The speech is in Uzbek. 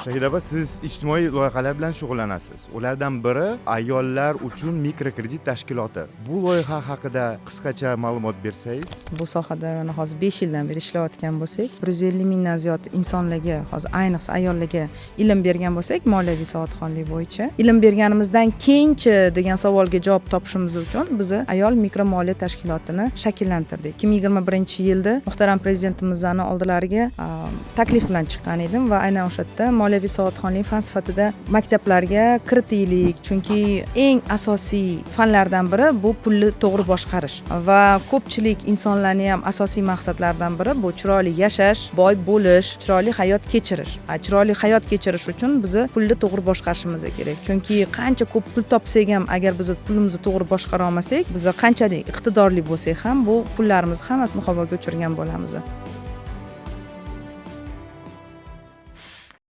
Shahida opa, siz ijtimoiy loyihalar bilan shug'ullanasiz. Ulardan biri ayollar uchun mikrokredit tashkiloti. Bu loyiha haqida qisqacha ma'lumot bersangiz. Bu sohada mana hozir 5 yildan beri ishlayotgan bo'lsak, 150 mingdan ziyod insonlarga, hozir ayniqsa ayollarga ilm bergan bo'lsak, moliyaviy savodxonlik bo'yicha ilm berganimizdan keyinchi degan savolga javob topishimiz uchun biza ayol mikromoliya tashkilotini shakllantirdik. 2021-yilda muhtaram prezidentimizni oldilariga taklif bilan chiqqan edim va aynan o'sha yerda moliyaviy savodxonlik fan sifatida maktablarga kiritaylik, chunki eng asosiy fanlardan biri bu pulni to'g'ri boshqarish va ko'pchilik insonlarni ham asosiy maqsadlaridan biri bu chiroyli yashash, boy bo'lish, chiroyli hayot kechirish. Chiroyli hayot kechirish uchun biza pulni to'g'ri boshqarishimiz kerak, chunki qancha ko'p pul topsak ham, agar biz pulimizni to'g'ri boshqara olmasak, biz qanchalik iqtidorli bo'lsak ham, bu pullarimizni hammasini havoga uchirgan bo'lamiz.